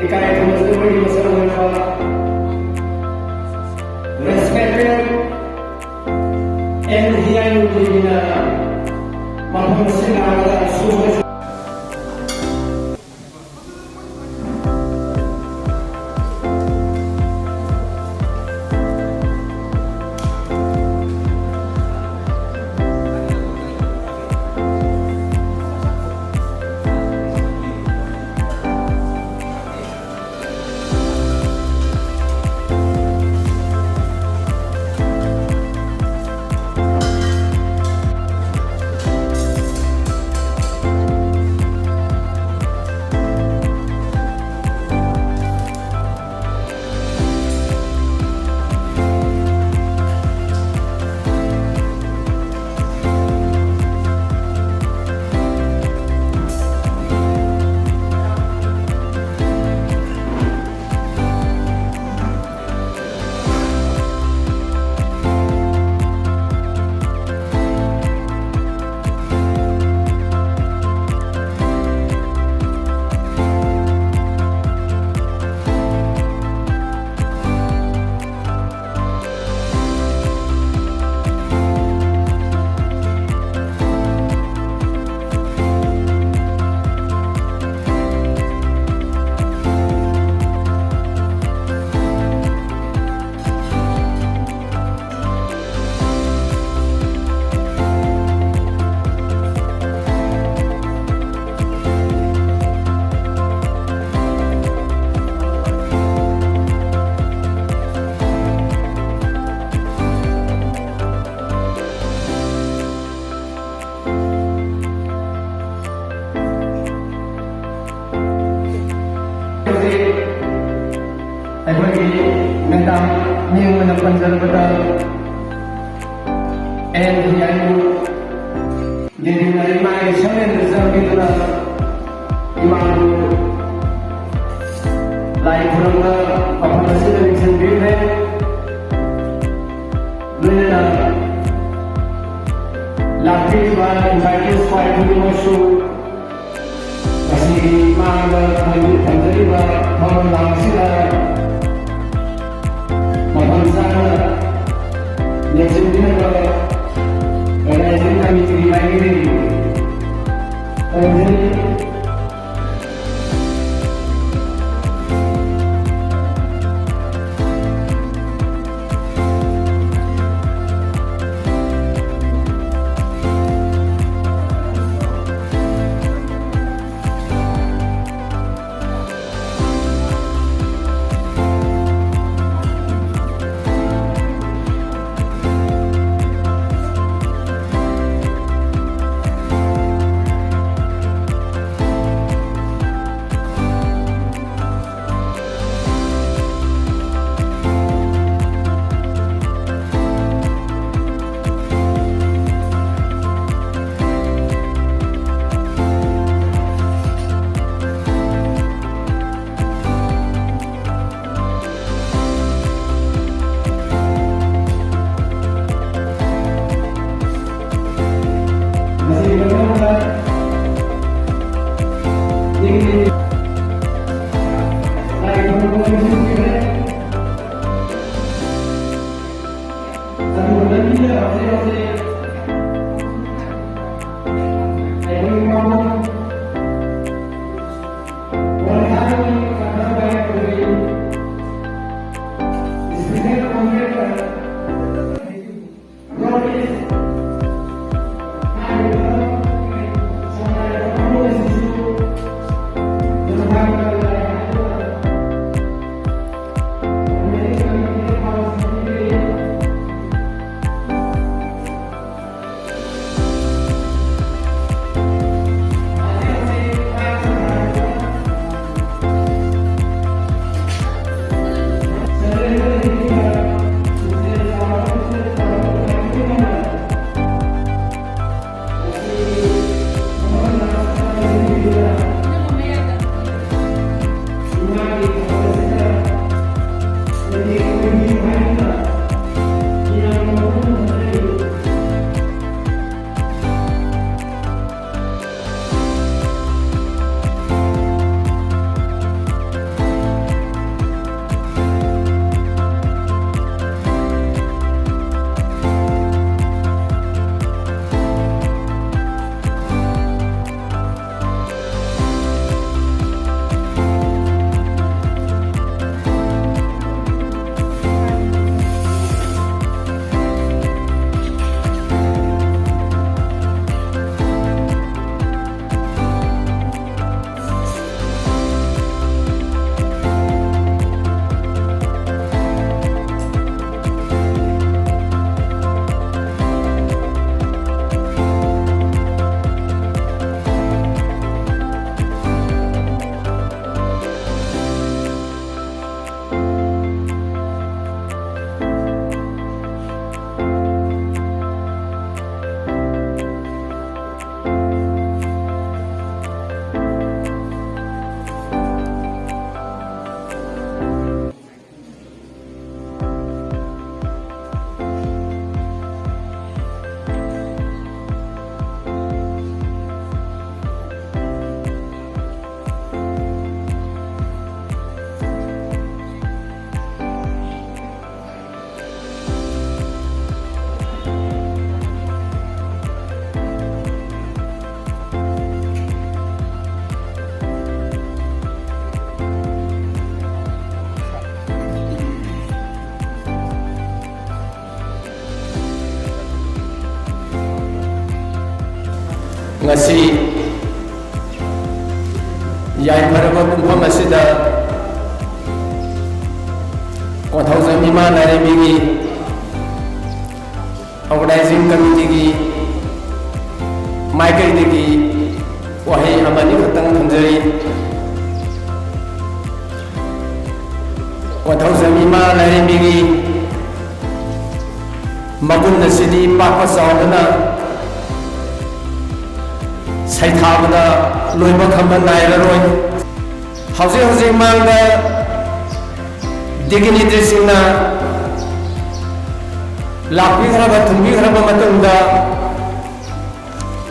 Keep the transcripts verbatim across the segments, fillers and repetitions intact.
ꯏꯀꯥꯏ ꯈꯨꯝꯅꯖꯕꯒꯤ ꯃꯁꯛ ꯑꯣꯏꯔꯕ respected ꯑꯦꯟ ꯍꯤꯌꯥꯏꯂꯨꯗꯦꯕꯤꯅ ꯃꯐꯝ ꯑꯁꯤꯗ ꯂꯥꯛꯂꯒ ꯑꯁꯨꯝꯕ ꯑꯩꯈꯣꯏꯒꯤ ꯃꯦꯗꯥꯝ ꯃꯤꯡ ꯑꯣꯏꯅ ꯄꯟꯖꯔꯕꯗ ꯑꯦꯟ ꯍꯤꯌꯥꯏꯕꯨ ꯗꯦꯕꯤꯅ ꯏꯃꯥꯒꯤ ꯁꯪꯂꯦꯟꯗ ꯆꯪꯕꯤꯗꯨꯅ ꯏꯃꯥꯕꯨ ꯂꯥꯏ ꯈꯨꯔꯨꯝꯕ ꯃꯐꯝ ꯑꯁꯤꯗ ꯅꯤꯡꯁꯤꯡꯕꯤꯈ꯭ꯔꯦ꯫ ꯂꯣꯏꯅꯅ ꯂꯥꯛꯄꯤꯔꯤꯕ invitees ꯈ꯭ꯋꯥꯏ ꯈꯨꯗꯤꯡꯃꯛꯁꯨ ꯉꯁꯤꯒꯤ ꯃꯥꯡꯗ ꯊꯝꯖꯔꯤꯕ ꯊꯧꯔꯝ ꯂꯥꯡ ꯑꯁꯤꯗ ꯃꯐꯝ ꯆꯥꯅ ꯌꯦꯡꯁꯤꯟꯕꯤꯅꯕ organizing committeeꯒꯤ ꯃꯥꯏꯀꯩꯗꯒꯤ ꯈꯨꯔꯨꯝꯖꯔꯤ꯫ ꯉꯁꯤ ꯌꯥꯏꯐꯔꯕ ꯄꯨꯡꯐꯝ ꯑꯁꯤꯗ ꯀꯣꯟꯊꯧꯖꯝ ꯏꯃꯥ ꯂꯥꯏꯔꯦꯝꯕꯤꯒꯤ Organizing Committeeꯒꯤ ꯃꯥꯏꯀꯩꯗꯒꯤ ꯋꯥꯍꯩ ꯑꯃꯅꯤ ꯈꯛꯇꯪ ꯊꯝꯖꯔꯤ꯫ ꯀꯣꯟꯊꯧꯖꯝ ꯏꯃꯥ ꯂꯥꯏꯔꯦꯝꯕꯤꯒꯤ ꯃꯒꯨꯟ ꯑꯁꯤꯗꯤ ꯄꯥꯛꯄ ꯆꯥꯎꯗꯅ ꯁꯩꯊꯥꯕꯗ ꯂꯣꯏꯕ ꯈꯝꯕ ꯅꯥꯏꯔꯔꯣꯏ꯫ ꯍꯧꯖꯤꯛ ꯍꯧꯖꯤꯛ ꯃꯥꯡꯗ dignitaryꯁꯤꯡꯅ ꯂꯥꯛꯄꯤꯈ꯭ꯔꯕ, ꯊꯨꯡꯕꯤꯈ꯭ꯔꯕ ꯃꯇꯨꯡꯗ,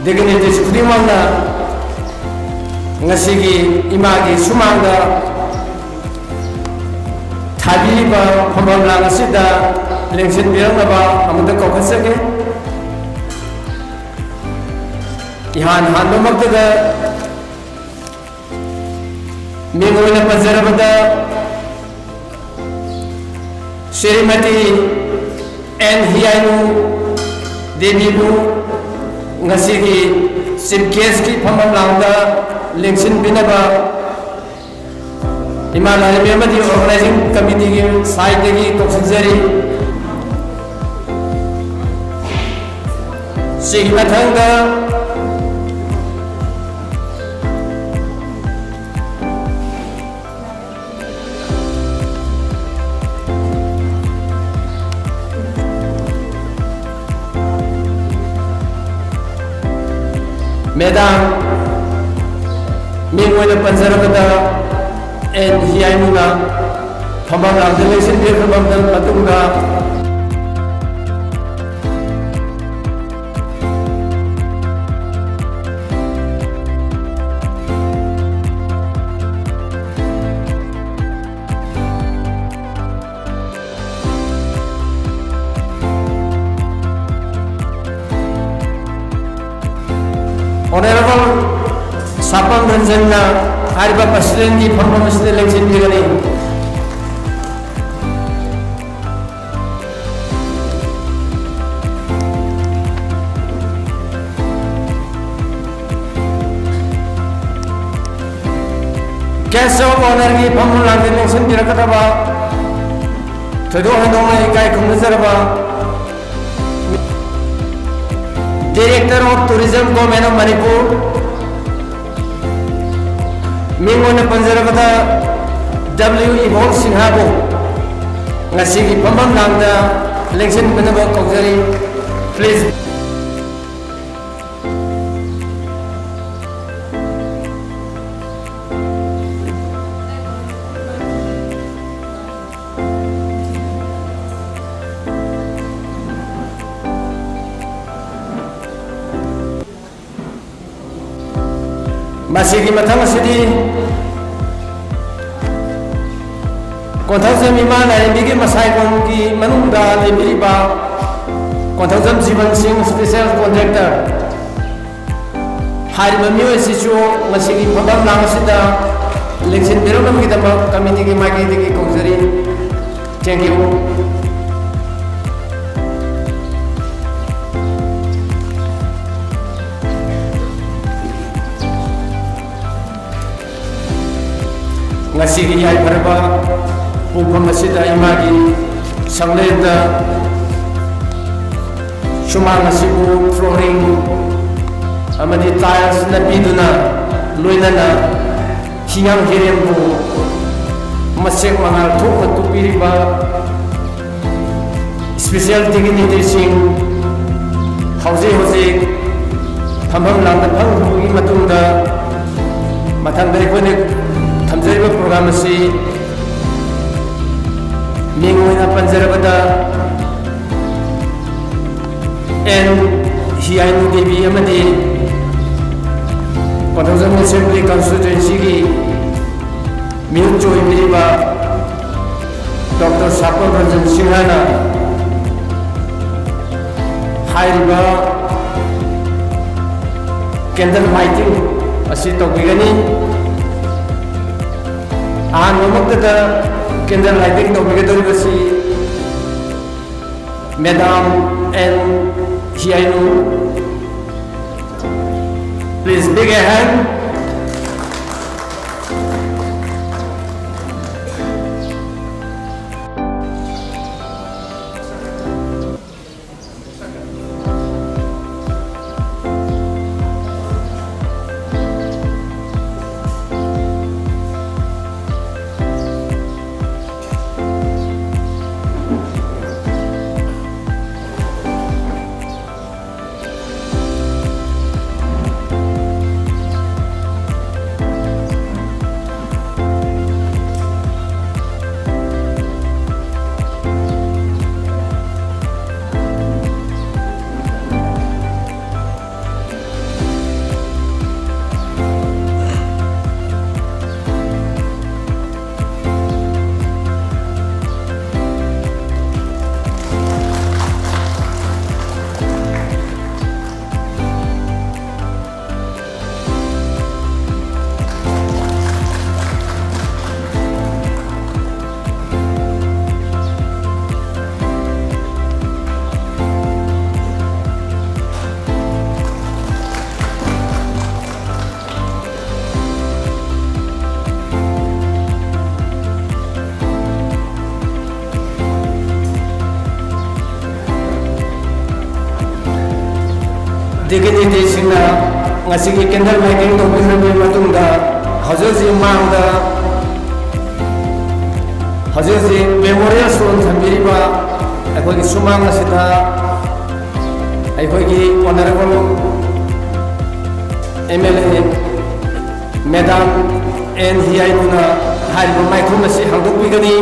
dignitaries ꯈꯨꯗꯤꯡꯃꯛꯅ ꯉꯁꯤꯒꯤ ꯏꯃꯥꯒꯤ ꯁꯨꯃꯥꯡꯗ ꯊꯥꯕꯤꯔꯤꯕ ꯐꯝꯐꯝ ꯂꯥꯡ ꯑꯁꯤꯗ ꯂꯦꯡꯁꯤꯟꯕꯤꯔꯛꯅꯕ ꯑꯃꯨꯛꯇ ꯀꯧꯈꯠꯆꯒꯦ꯫ ꯏꯍꯥꯟ ꯍꯥꯟꯕꯃꯛꯇꯗ ꯃꯤꯡ ꯑꯣꯏꯅ ꯄꯟꯖꯔꯕꯗ, ꯁ꯭ꯔꯤꯃꯇꯤ ꯑꯦꯟ ꯍꯤꯌꯥꯏꯅꯨ ꯗꯦꯕꯤꯕꯨ ꯉꯁꯤꯒꯤ Chief Guestꯀꯤ ꯐꯝꯐꯝ ꯂꯥꯡꯗ ꯂꯦꯡꯁꯤꯟꯕꯤꯅꯕ ꯏꯃꯥ ꯂꯥꯏꯔꯦꯝꯕꯤ ꯑꯃꯗꯤ Organizing Committeeꯒꯤ sideꯇꯒꯤ ꯀꯧꯁꯤꯟꯖꯔꯤ꯫ ꯁꯤꯒꯤ ꯃꯊꯪꯗ Madam, ꯃꯤꯡ ꯑꯣꯏꯅ ꯄꯟꯖꯔꯕꯗ ꯑꯦꯟ ꯍꯤꯌꯥꯏꯅꯨꯅ ꯐꯝꯐꯝ ꯂꯥꯡꯗ ꯂꯦꯡꯁꯤꯟꯕꯤꯔꯛꯂꯕ ꯃꯇꯨꯡꯗ, Honorable ꯁꯥꯄꯝ ꯔꯟꯖꯟꯅ ꯍꯥꯏꯔꯤꯕ Presidentꯀꯤ ꯐꯝꯐꯝ ꯑꯁꯤꯗ ꯂꯦꯡꯁꯤꯟꯕꯤꯒꯅꯤ꯫ ꯑꯣꯅꯔꯒꯤ ꯐꯝꯐꯝ ꯂꯥꯡꯗ ꯂꯦꯡꯁꯤꯟꯕꯤꯔꯛꯀꯗꯕ ꯊꯣꯏꯗꯣꯛ ꯍꯦꯟꯗꯣꯛꯅ ꯏꯀꯥꯏ ꯈꯨꯝꯅꯖꯔꯕ Director of Tourism, Government of Manipur, ꯃꯤꯡ ꯑꯣꯏꯅ ꯄꯟꯖꯔꯕꯗ W ꯏꯕꯣꯝ ꯁꯤꯡꯍꯕꯨ ꯉꯁꯤꯒꯤ ꯐꯝꯐꯝ ꯂꯥꯡꯗ ꯂꯦꯡꯁꯤꯟꯕꯤꯅꯕ ꯀꯧꯖꯔꯤ꯫ Please. ꯃꯁꯤꯒꯤ ꯃꯊꯪ ꯑꯁꯤꯗꯤ ꯀꯣꯟꯊꯧꯖꯝ ꯏꯃꯥ ꯂꯥꯏꯔꯦꯝꯕꯤꯒꯤ ꯃꯁꯥꯏꯀꯣꯟꯒꯤ ꯃꯅꯨꯡꯗ ꯂꯩꯕꯤꯔꯤꯕ ꯀꯣꯟꯊꯧꯖꯝ ꯖꯤꯕꯟ ꯁꯤꯡ, special contractor꯫ ꯍꯥꯏꯔꯤꯕ ꯃꯤꯑꯣꯏ ꯑꯁꯤꯁꯨ ꯉꯁꯤꯒꯤ ꯐꯝꯐꯝ ꯂꯥꯡ ꯑꯁꯤꯗ ꯂꯦꯡꯁꯤꯟꯕꯤꯔꯛꯅꯕꯒꯤꯗꯃꯛ committeeꯒꯤ ꯃꯥꯏꯀꯩꯗꯒꯤ ꯀꯧꯖꯔꯤ꯫ Thank you. ꯉꯁꯤꯒꯤ ꯌꯥꯏꯐꯔꯕ ꯄꯨꯡꯐꯝ ꯑꯁꯤꯗ ꯏꯃꯥꯒꯤ ꯁꯪꯂꯦꯟꯗ ꯁꯨꯃꯥꯡ ꯑꯁꯤꯕꯨ flooring ꯑꯃꯗꯤ tiles ꯅꯞꯄꯤꯗꯨꯅ, ꯂꯣꯏꯅꯅ ꯍꯤꯌꯥꯡ ꯍꯤꯔꯦꯟꯕꯨ ꯃꯁꯦꯛ ꯃꯉꯥꯜ ꯊꯣꯛꯅ ꯇꯨꯞꯄꯤꯔꯤꯕ special dignitaryꯁꯤꯡ, ꯍꯧꯖꯤꯛ ꯍꯧꯖꯤꯛ ꯐꯝꯐꯝ ꯂꯥꯡꯗ ꯐꯝꯈ꯭ꯔꯕꯒꯤ ꯃꯇꯨꯡꯗ, ꯃꯊꯪꯗ ꯑꯩꯈꯣꯏꯅ ꯊꯝꯖꯔꯤꯕ program ꯑꯁꯤ ꯃꯤꯡ ꯑꯣꯏꯅ ꯄꯟꯖꯔꯕꯗ, ꯑꯦꯟ ꯍꯤꯌꯥꯏꯅꯨ ꯗꯦꯕꯤ ꯑꯃꯗꯤ ꯀꯣꯟꯊꯧꯖꯝ Assembly Constituencyꯒꯤ ꯃꯤꯍꯨꯠ ꯆꯣꯏꯕꯤꯔꯤꯕ ꯗꯣꯛꯇꯔ ꯁꯥꯄꯝ ꯔꯟꯖꯟ ꯁꯤꯡꯍꯅ ꯍꯥꯏꯔꯤꯕ candle lighting ꯑꯁꯤ ꯇꯧꯕꯤꯒꯅꯤ꯫ ꯑꯍꯥꯟꯕꯃꯛꯇꯗ candle lighting ꯇꯧꯕꯤꯒꯗꯧꯔꯤꯕꯁꯤ Madam N Hiainu. Please, big hand. Dignitaryꯁꯤꯡꯅ ꯉꯁꯤꯒꯤ candle lighting ꯇꯧꯕꯤꯔꯕ ꯃꯇꯨꯡꯗ, ꯍꯧꯖꯤꯛ ꯍꯧꯖꯤꯛ ꯃꯥꯡꯗ, ꯍꯧꯖꯤꯛ ꯍꯧꯖꯤꯛ memorial stone ꯊꯝꯕꯤꯔꯤꯕ ꯑꯩꯈꯣꯏꯒꯤ ꯁꯨꯃꯥꯡ ꯑꯁꯤꯗ ꯑꯩꯈꯣꯏꯒꯤ honourable M L A Madam N ꯍꯤꯌꯥꯏꯕꯨꯅ ꯍꯥꯏꯔꯤꯕ ꯃꯥꯏꯈꯨꯝ ꯑꯁꯤ ꯍꯥꯡꯗꯣꯛꯄꯤꯒꯅꯤ꯫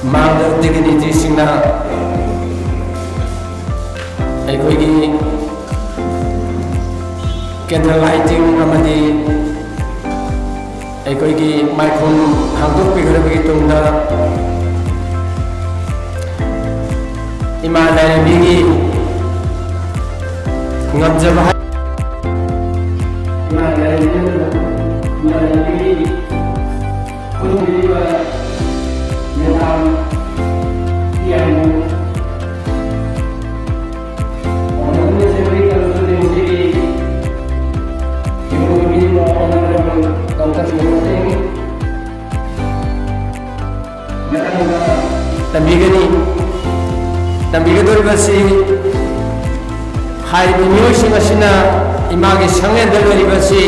ꯃꯥꯡꯗ ꯗꯤꯒꯅꯤꯇꯤꯁꯤꯡꯅ ꯑꯩꯈꯣꯏꯒꯤ ꯀꯦꯟꯗꯜ ꯂꯥꯏꯇꯤꯡ ꯑꯃꯗꯤ ꯑꯩꯈꯣꯏꯒꯤ ꯃꯥꯏꯈꯨꯝ ꯍꯥꯡꯗꯣꯛꯄꯤꯈ꯭ꯔꯕꯒꯤ ꯇꯨꯡꯗ ꯏꯃꯥ ꯂꯥꯏꯔꯦꯝꯕꯤꯒꯤ ꯉꯝꯖꯕ ꯍꯥꯏ-, ꯏꯃꯥ ꯂꯥꯏꯔꯦꯝꯕꯤ, ꯏꯃꯥ ꯂꯥꯏꯔꯦꯝꯕꯤꯒꯤ ꯈꯨꯔꯨꯝꯕꯤꯔꯤꯕ madam P I U, Honorable Assembly Constituency ꯒꯤ ꯈꯨꯔꯨꯝꯕꯤꯔꯤꯕ Honorable ꯗꯣꯛꯇꯔ ꯁꯤꯡ ꯇꯝꯕꯤꯒꯅꯤ꯫ ꯇꯝꯕꯤꯒꯗꯧꯔꯤꯕꯁꯤ ꯍꯥꯏꯔꯤꯕ ꯃꯤꯑꯣꯏꯁꯤꯡ ꯑꯁꯤꯅ ꯏꯃꯥꯒꯤ ꯁꯪꯂꯦꯟꯗ ꯂꯩꯔꯤꯕꯁꯤ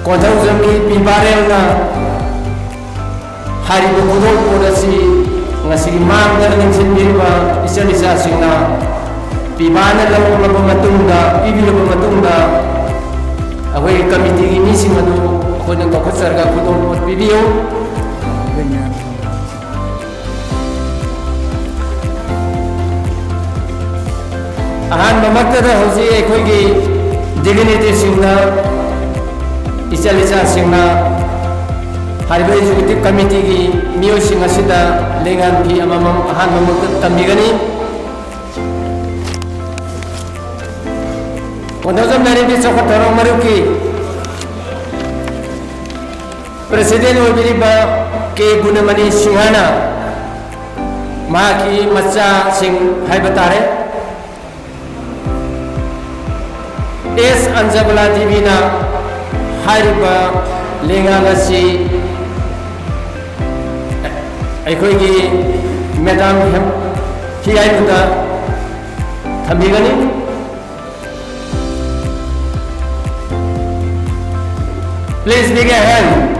ꯀꯣꯟꯊꯧꯖꯝꯒꯤ ꯄꯤ ꯕꯥꯔꯦꯜꯅ ꯍꯥꯏꯔꯤꯕ ꯈꯨꯗꯣꯜꯄꯣꯠ ꯑꯁꯤ ꯉꯁꯤꯒꯤ ꯃꯥꯡꯗ ꯂꯦꯡꯁꯤꯟꯕꯤꯔꯤꯕ ꯏꯆꯟ ꯏꯆꯥꯁꯤꯡꯅ ꯄꯤꯕꯥꯅ ꯂꯧꯔꯕ ꯃꯇꯨꯡꯗ, ꯄꯤꯕꯤꯔꯕ ꯃꯇꯨꯡꯗ, ꯑꯩꯈꯣꯏꯒꯤ ꯀꯃꯤꯇꯤꯒꯤ ꯃꯤꯁꯤꯡ ꯑꯗꯨ ꯑꯩꯈꯣꯏꯅ ꯀꯧꯈꯠꯆꯔꯒ ꯈꯨꯗꯣꯜꯄꯣꯠ ꯄꯤꯕꯤꯌꯨ꯫ ꯑꯍꯥꯟꯕꯃꯛꯇꯗ ꯍꯧꯖꯤꯛ ꯑꯩꯈꯣꯏꯒꯤ ꯗꯤꯒꯅꯤꯇꯤꯁꯤꯡꯅ, ꯏꯆꯜ ꯏꯆꯥꯁꯤꯡꯅ ꯍꯥꯏꯔꯤꯕ ꯑꯦꯛꯖꯤꯀ꯭ꯌꯨꯇꯤꯚ ꯀꯃꯤꯇꯤꯒꯤ ꯃꯤꯑꯣꯏꯁꯤꯡ ꯑꯁꯤꯗ ꯂꯩꯉꯥꯛ ꯐꯤ ꯑꯃꯃꯝ ꯑꯍꯥꯟꯕꯃꯛꯇ ꯇꯝꯕꯤꯒꯅꯤ꯫ ꯀꯣꯟꯊꯧꯖꯝ ꯂꯥꯏꯔꯦꯝꯕꯤ ꯆꯥꯎꯈꯠ ꯊꯧꯔꯥꯡ ꯃꯔꯨꯞꯀꯤ ꯄ꯭ꯔꯦꯁꯤꯗꯦꯟ ꯑꯣꯏꯕꯤꯔꯤꯕ ꯀꯦ ꯒꯨꯅꯃꯅꯤ ꯁꯤꯡꯍꯅ ꯃꯍꯥꯛꯀꯤ ꯃꯆꯥꯁꯤꯡ ꯍꯥꯏꯕ ꯇꯥꯔꯦ, ꯑꯦꯁ ꯑꯟꯖꯕꯂꯥ ꯗꯦꯕꯤꯅ ꯍꯥꯏꯔꯤꯕ ꯂꯦꯡꯉꯥꯟ ꯑꯁꯤ ꯑꯩꯈꯣꯏꯒꯤ ꯃꯦꯗꯥꯝ ꯍꯦꯝ-, ꯍꯤꯌꯥꯏꯕꯨꯗ ꯊꯝꯕꯤꯒꯅꯤ꯫ Please give a hand.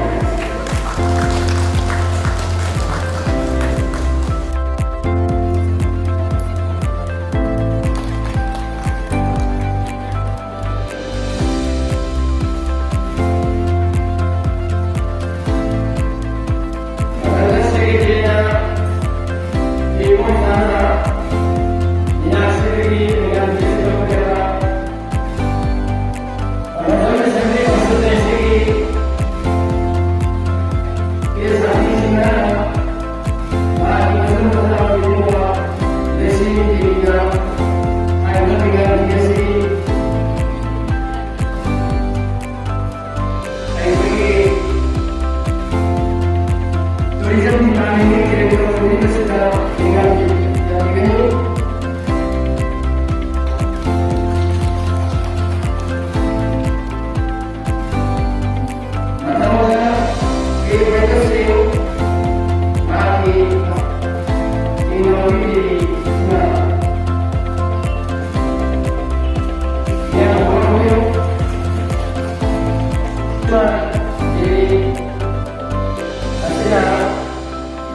ꯑꯁꯤꯅ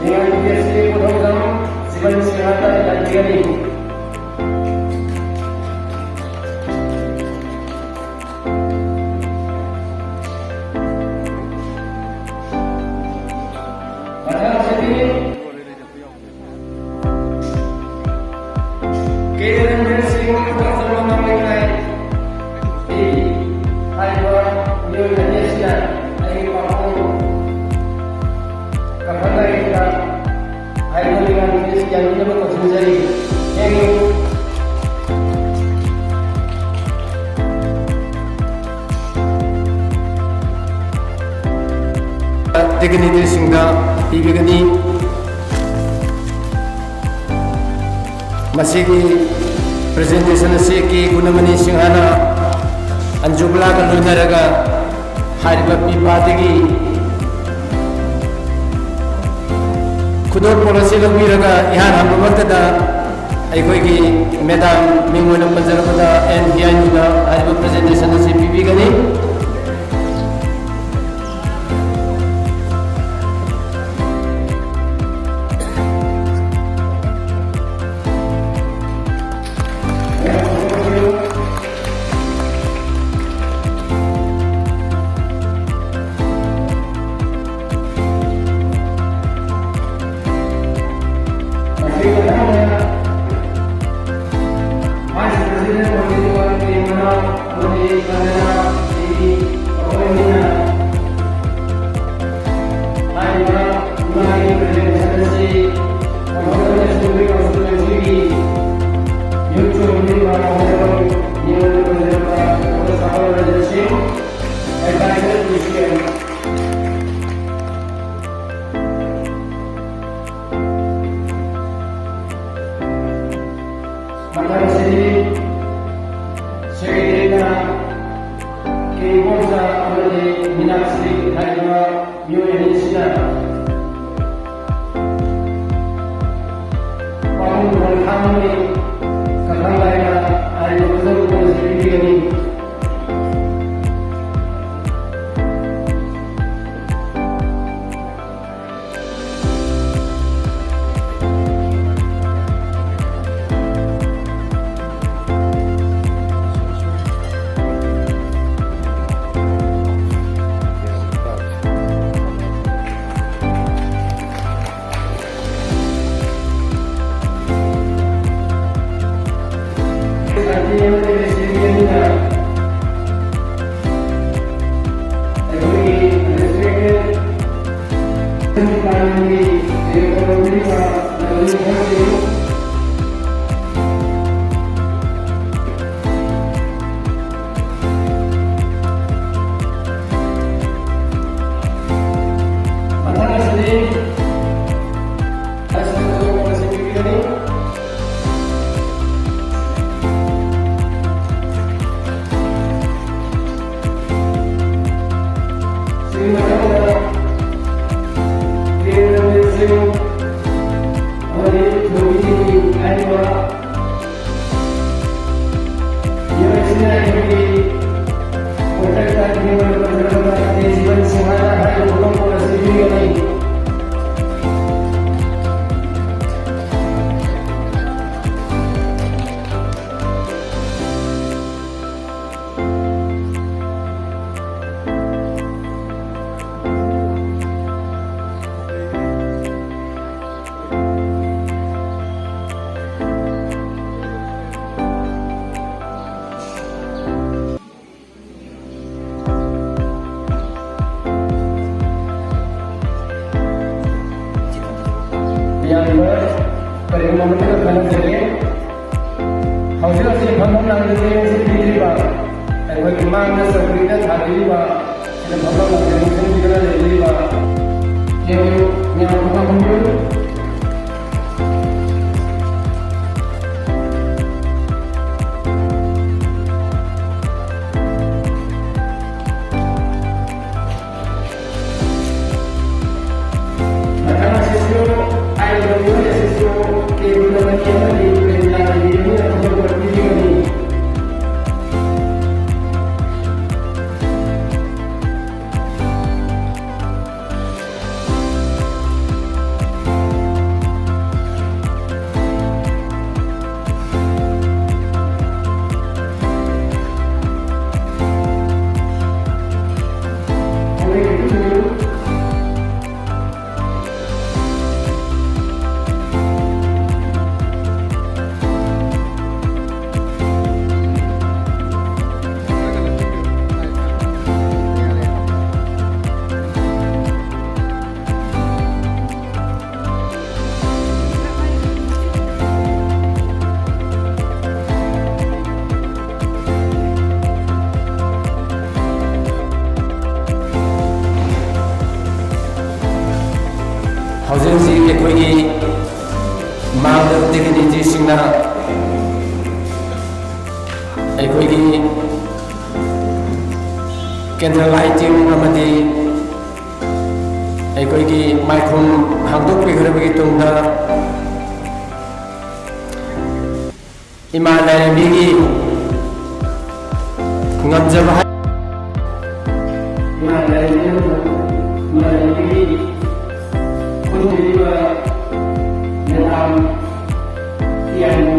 ꯅꯤꯡꯉꯥꯏ ꯅꯨꯄꯤ ꯑꯁꯤ ꯀꯣꯟꯊꯧꯖꯝ ꯖꯤꯕꯟ ꯁꯤꯡꯍꯗ ꯌꯥꯟꯕꯤꯒꯅꯤ꯫ ꯃꯊꯪ ꯑꯁꯤꯗꯤ ꯀꯦ ꯔꯟꯖꯟ ꯁꯤꯡ ꯀꯣꯟꯊꯧꯖꯝ ꯃꯃꯥꯡ ꯂꯩꯀꯥꯏ ꯍꯥꯏꯔꯤꯕ ꯃꯤꯑꯣꯏ ꯑꯅꯤ ꯑꯁꯤꯅ ꯑꯩꯒꯤ ꯄꯥꯈꯪ ꯀꯐꯟ ꯂꯥꯏꯔꯤꯛꯇ ꯍꯥꯏꯔꯤꯕ ꯂꯤꯂꯥ ꯅꯨꯃꯤꯠ ꯑꯁꯤ ꯌꯥꯅꯤꯡꯅꯕ ꯀꯧꯁꯤꯟꯖꯔꯤ꯫ ꯊꯦꯡꯌꯨ꯫ ꯗꯤꯒꯅꯤꯇꯔꯁꯤꯡꯗ ꯄꯤꯕꯤꯒꯅꯤ꯫ ꯃꯁꯤꯒꯤ ꯄ꯭ꯔꯖꯦꯟꯇꯦꯁꯟ ꯑꯁꯤ ꯀꯦ ꯒꯨꯅꯃꯅꯤ ꯁꯤꯡꯍꯅ ꯑꯟꯖꯨꯕꯂꯥꯒ ꯂꯣꯏꯅꯔꯒ ꯍꯥꯏꯔꯤꯕ ꯄꯤꯄꯥꯗꯒꯤ ꯈꯨꯗꯣꯜꯄꯣꯠ ꯑꯁꯤ ꯂꯧꯕꯤꯔꯒ ꯏꯍꯥꯟ ꯍꯥꯟꯕꯃꯛꯇꯗ ꯑꯩꯈꯣꯏꯒꯤ ꯃꯦꯗꯥꯝ ꯃꯤꯡ ꯑꯣꯏꯅ ꯄꯟꯖꯔꯕꯗ ꯑꯦꯟ ꯍꯤꯌꯥꯏꯅꯨꯅ ꯍꯥꯏꯔꯤꯕ ꯄ꯭ꯔꯖꯦꯟꯇꯦꯁꯟ ꯑꯁꯤ ꯄꯤꯕꯤꯒꯅꯤ꯫ ꯃꯤꯑꯣꯏ ꯑꯅꯤꯁꯤꯅ ꯄꯥꯕꯨꯡ ꯈꯣꯡꯊꯥꯡ ꯑꯃꯗꯤ ꯀꯪꯂꯥ ꯂꯥꯏꯅ ꯍꯥꯏꯔꯤꯕ ꯈꯨꯗꯝ ꯑꯁꯤ ꯄꯤꯕꯤꯒꯅꯤ꯫ ꯃꯌꯥꯝꯗ ꯀꯔꯤꯒꯨꯝꯕ ꯑꯃꯠꯇ ꯈꯟꯅꯖꯒꯦ꯫ ꯍꯧꯖꯤꯛ ꯍꯧꯖꯤꯛ ꯐꯝꯐꯝ ꯂꯥꯡꯗ ꯆꯦꯡꯁꯤ ꯄꯤꯔꯤꯕ, ꯑꯩꯈꯣꯏꯒꯤ ꯃꯥꯡꯗ ꯆꯧꯀ꯭ꯔꯤꯗ ꯊꯥꯕꯤꯔꯤꯕ, ꯁꯤꯗ ꯐꯝꯐꯝ ꯂꯥꯡꯗ ꯆꯦꯡꯁꯤꯟꯕꯤꯗꯨꯅ ꯂꯩꯕꯤꯔꯤꯕ ꯆꯦꯡ ꯃꯌꯥꯝ ꯄꯨꯝꯅꯃꯛꯄꯨ ꯍꯧꯖꯤꯛ ꯍꯧꯖꯤꯛ ꯑꯩꯈꯣꯏꯒꯤ ꯃꯥꯡꯗ ꯗꯤꯒꯅꯤꯇꯤꯁꯤꯡꯅ ꯑꯩꯈꯣꯏꯒꯤ ꯀꯦꯟꯗꯜ ꯂꯥꯏꯇꯤꯡ ꯑꯃꯗꯤ ꯑꯩꯈꯣꯏꯒꯤ ꯃꯥꯏꯈꯨꯝ ꯍꯥꯡꯗꯣꯛꯄꯤꯈ꯭ꯔꯕꯒꯤ ꯇꯨꯡꯗ ꯏꯃꯥ ꯂꯥꯏꯔꯦꯝꯕꯤꯒꯤ ꯉꯝꯖꯕ ꯍꯥꯏ-, ꯏꯃꯥ ꯂꯥꯏꯔꯦꯝꯕꯤ-, ꯏꯃꯥ ꯂꯥꯏꯔꯦꯝꯕꯤꯒꯤ ꯍꯨꯟꯕꯤꯔꯤꯕ ꯃꯌꯥꯝ ꯍꯤꯌꯥꯡꯕꯨ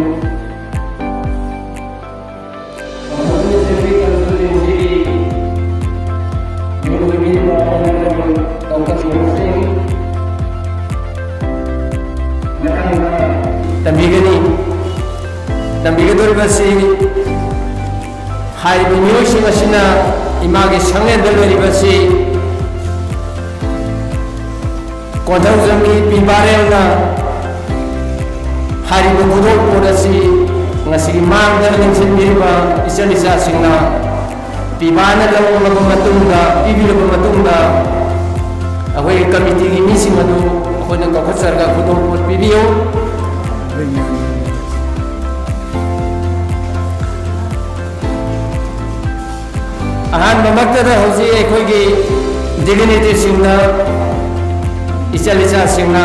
ꯇꯝꯕꯤꯒꯅꯤ꯫ ꯇꯝꯕꯤꯒꯗꯧꯔꯤꯕ ꯑꯁꯤ ꯍꯥꯏꯔꯤꯕ ꯃꯤꯑꯣꯏꯁꯤꯡ ꯑꯁꯤꯅ ꯏꯃꯥꯒꯤ ꯁꯪꯂꯦꯟꯗ ꯂꯩꯔꯤꯕ ꯑꯁꯤ ꯀꯣꯟꯊꯧꯖꯝꯒꯤ ꯄꯤꯕꯥꯔꯦꯜꯅ ꯍꯥꯏꯔꯤꯕ ꯈꯨꯗꯣꯜꯄꯣꯠ ꯑꯁꯤ ꯉꯁꯤꯒꯤ ꯃꯥꯡꯗ ꯂꯦꯡꯁꯤꯟꯕꯤꯔꯤꯕ ꯏꯆꯜ ꯏꯆꯥꯁꯤꯡꯅ ꯄꯤꯕꯥꯅ ꯂꯧꯔꯕ ꯃꯇꯨꯡꯗ, ꯄꯤꯕꯤꯔꯕ ꯃꯇꯨꯡꯗ, ꯑꯩꯈꯣꯏꯒꯤ ꯀꯃꯤꯇꯤꯒꯤ ꯃꯤꯁꯤꯡ ꯑꯗꯨ ꯑꯩꯈꯣꯏꯅ ꯀꯧꯈꯠꯆꯔꯒ ꯈꯨꯗꯣꯜꯄꯣꯠ ꯄꯤꯕꯤꯌꯨ꯫ ꯑꯍꯥꯟꯕꯃꯛꯇꯗ ꯍꯧꯖꯤꯛ ꯑꯩꯈꯣꯏꯒꯤ ꯗꯤꯒꯅꯤꯇꯤꯁꯤꯡꯅ, ꯏꯆꯜ ꯏꯆꯥꯁꯤꯡꯅ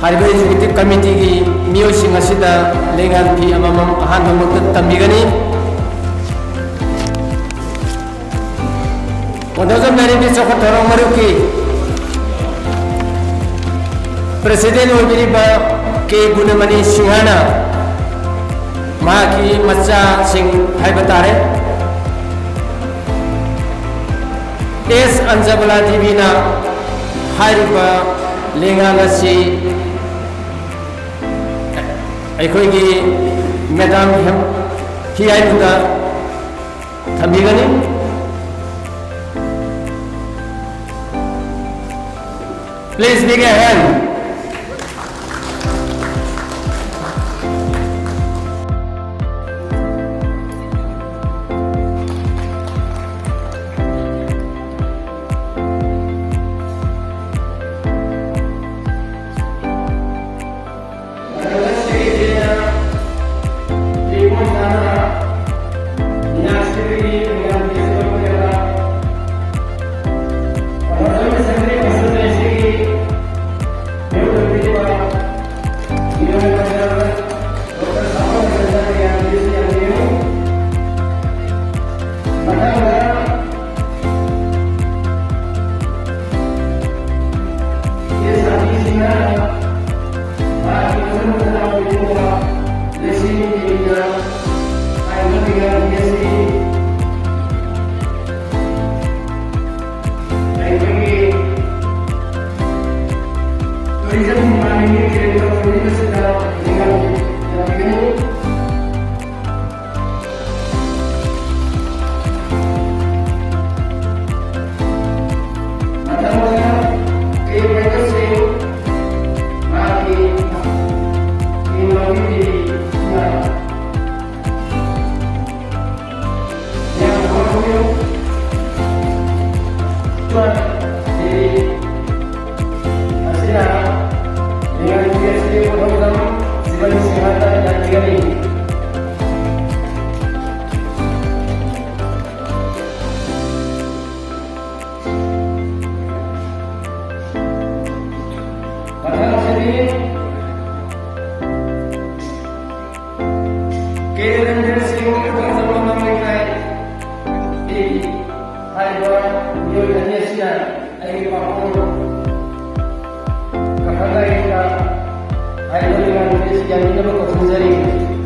ꯍꯥꯏꯔꯤꯕ ꯑꯦꯛꯖꯤꯀ꯭ꯌꯨꯇꯤꯚ ꯀꯃꯤꯇꯤꯒꯤ ꯃꯤꯑꯣꯏꯁꯤꯡ ꯑꯁꯤꯗ ꯂꯩꯉꯥꯛ ꯐꯤ ꯑꯃꯃꯝ ꯑꯍꯥꯟꯕꯃꯛꯇ ꯇꯝꯕꯤꯒꯅꯤ꯫ ꯀꯣꯟꯊꯧꯖꯝ ꯂꯥꯏꯔꯦꯝꯕꯤ ꯆꯥꯎꯈꯠ ꯊꯧꯔꯥꯡ ꯃꯔꯨꯞꯀꯤ ꯄ꯭ꯔꯦꯁꯤꯗꯦꯟ ꯑꯣꯏꯕꯤꯔꯤꯕ ꯀꯦ ꯒꯨꯅꯃꯅꯤ ꯁꯤꯡꯍꯅ ꯃꯍꯥꯛꯀꯤ ꯃꯆꯥꯁꯤꯡ ꯍꯥꯏꯕ ꯇꯥꯔꯦ, ꯑꯦꯁ ꯑꯟꯖꯕꯂꯥ ꯗꯦꯕꯤꯅ ꯍꯥꯏꯔꯤꯕ ꯂꯦꯡꯉꯥꯟ ꯑꯁꯤ ꯑꯩꯈꯣꯏꯒꯤ ꯃꯦꯗꯥꯝ ꯍꯤꯌꯥꯏꯕꯨꯗ ꯊꯝꯕꯤꯒꯅꯤ꯫ Please give a hand. ꯍꯥꯏꯔꯤꯕ ꯃꯤꯑꯣꯏ ꯑꯅꯤ ꯑꯁꯤꯅ ꯑꯩꯒꯤ ꯄꯥꯈꯣꯡ ꯀꯥꯈꯠ ꯂꯥꯏꯔꯤꯛꯇ ꯍꯥꯏꯔꯤꯕ ꯂꯤꯂꯥ ꯑꯁꯤ ꯌꯥꯅꯤꯡꯅꯕ ꯀꯧꯁꯤꯟꯖꯔꯤ꯫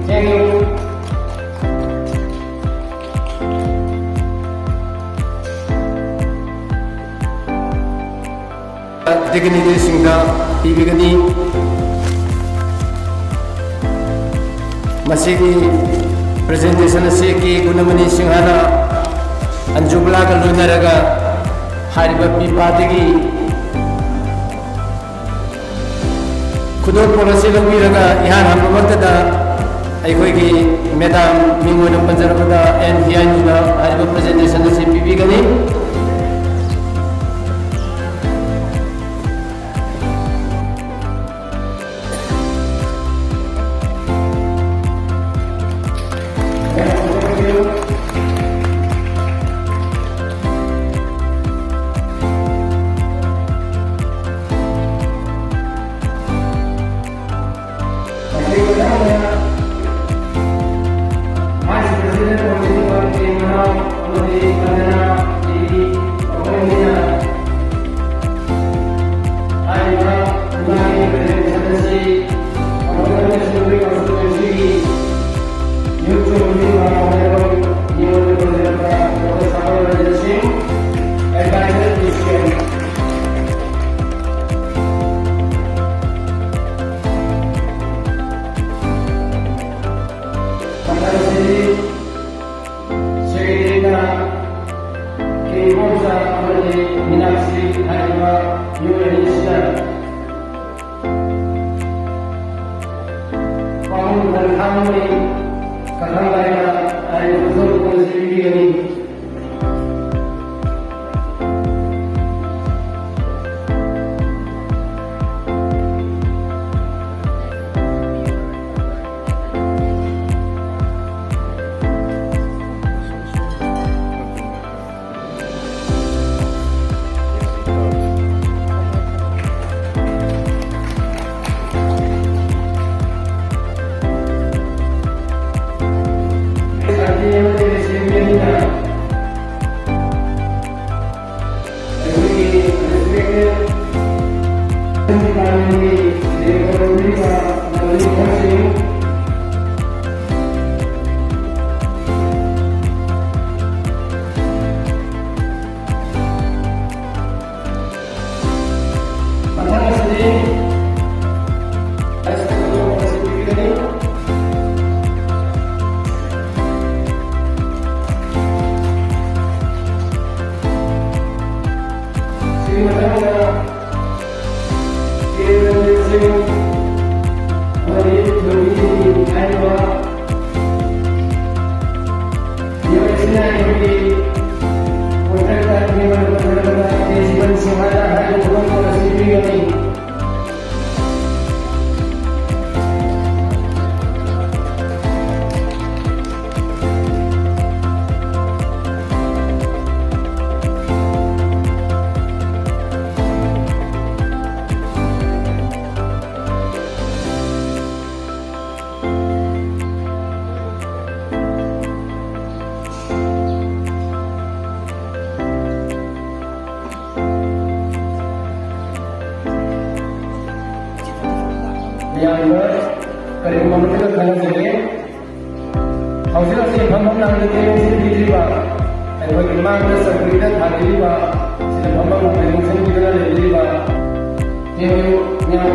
Thank you꯫ Dignitaryꯁꯤꯡꯗ ꯄꯤꯕꯤꯒꯅꯤ꯫ ꯃꯁꯤꯒꯤ presentation ꯑꯁꯤ ꯀꯦ ꯒꯨꯅꯃꯅꯤ ꯁꯤꯡꯍꯅ ꯑꯟꯖꯨꯕꯂꯥꯒ ꯂꯣꯏꯅꯔꯒ ꯍꯥꯏꯔꯤꯕ ꯄꯤꯄꯥꯗꯒꯤ ꯈꯨꯗꯣꯜꯄꯣꯠ ꯑꯁꯤ ꯂꯧꯕꯤꯔꯒ ꯏꯍꯥꯟ ꯍꯥꯟꯕꯃꯛꯇꯗ ꯑꯩꯈꯣꯏꯒꯤ madam ꯃꯤꯡ ꯑꯣꯏꯅ ꯄꯟꯖꯔꯕꯗ ꯑꯦꯟ ꯍꯤꯌꯥꯏꯅꯨꯅ ꯍꯥꯏꯔꯤꯕ presentation ꯑꯁꯤ ꯄꯤꯕꯤꯒꯅꯤ꯫ Vice President ꯑꯣꯏꯕꯤꯔꯤꯕ ꯏꯆꯤꯟ ꯏꯅꯥꯎ ꯑꯃꯗꯤ ꯃꯅꯥ ꯇꯤꯚꯤ ꯀꯊꯥꯡ ꯂꯥꯏꯅ ꯑꯩ ꯐꯖꯅ ꯄꯨꯟꯁꯤꯟꯕꯤꯒꯅꯤ꯫ ꯃꯌꯥꯝꯗ ꯀꯔꯤꯒꯨꯝꯕ ꯑꯃꯠꯇ ꯈꯪꯍꯟꯖꯒꯦ꯫ ꯍꯧꯖꯤꯛ ꯍꯧꯖꯤꯛ ꯐꯝꯐꯝ ꯂꯥꯡꯗ ꯇꯦꯕꯜ ꯁꯤꯟꯕꯤꯗ꯭ꯔꯤꯕ, ꯑꯩꯈꯣꯏꯒꯤ ꯃꯥꯡꯗ ꯆꯧꯀ꯭ꯔꯤꯗ ꯊꯥꯕꯤꯔꯤꯕ, ꯁꯤꯗ ꯐꯝꯐꯝ ꯂꯥꯡꯗ ꯁꯤꯟꯕꯤꯗꯨꯅ ꯂꯩꯕꯤꯔꯤꯕ ꯇꯦꯕꯜ ꯃꯌꯥꯝ